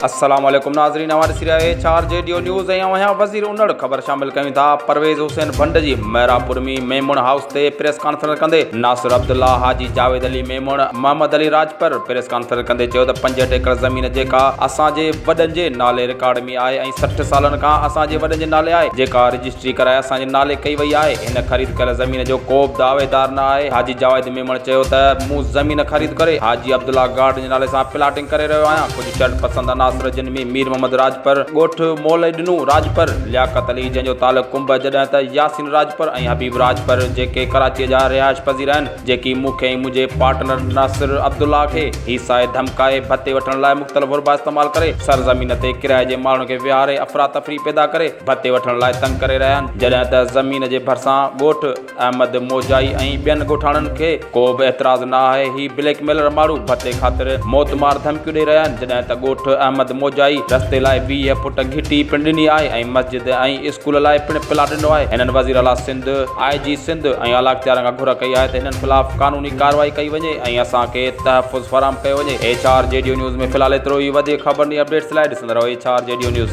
السلام عليڪم ناظرين اوهان ڏسي رهيا آهيو H R G D news ۽ اوهان وزير انڙ خبر شامل ڪيون ٿا پرويز حسين ڀنڊ جي مهراپور ۾ ميمڻ هائوس تي پريس ڪانفرنس ڪندي ناصر عبدالله حاجي جاويد علي ميمڻ محمد علي راڄپر پريس ڪانفرنس ڪندي چيو ته 65 ايڪڙ زمين جيڪا اسان جي وڏن جي نالي رڪارڊ ۾ آهي ۽ 60 سالن کان اسان جي وڏن جي نالي آهي جيڪا رجسٽري ڪرائي اسان جي نالي ڪئي وئي آهي هن خريد ڪيل زمين جو ڪو به دعويدار نه آهي. حاجي جاويد ميمڻ چيو ته مون زمين خريد ڪري حاجي عبدالله گارڊ جي نالي سان پلاٽنگ ڪري رهيو آهيان، ڪجهه شرط پسند عناصر جن ۾ مير محمد راڄپر، ڳوٺ مولئي ڏنو راڄپر، لياقت علي جنهن جو تعلق ڪنب جڏهن ته ياسين راڄپر ۽ حبيب راڄپر جيڪي ڪراچيء جا رهائش پذير آهن جيڪي مون کي ۽ منهنجي پارٽنر ناصر عبدالله کي هيسائي ڌمڪائي ڀتي وٺڻ لاء مختلف حربا استعمال ڪري سرزمين تي ڪرائي جي ماڻهن کي ويهاري افراتفري پيدا ڪري ڀتي وٺڻ لاء تنگ ڪري رهيا آهن، جڏهن ته زمين جي ڀرسان ڳوٺ احمد موجائي ۽ ٻين ڳوٺاڻن کي ڪو به اعتراض نه آهي، هي بليڪ ميلر ماڻهو ڀتي خاطر موت مار ڌمڪيون ڏئي رهيا آهن، جڏهن ته ڳوٺ احمد موجائي رستي لاء 20 فوٽ گهٽي پڻ ڏني آهي ۽ مسجد ۽ اسڪول لاء پڻ پلاٽ ڏنو آهي، هنن وزير اعليٰ سنڌ، آء جي سنڌ ۽ اعليٰ اختيارن کان گهر ڪئي آهي ته هنن خلاف قانوني ڪارروائي ڪئي وڃي ۽ اسان کي تحفظ فراهم ڪيو وڃي، H R G D news ۾ في الحال ايترو ئي، وڌيڪ خبرن ۽ اپڊيٽس لاء ڏسندا رهو H R G D news.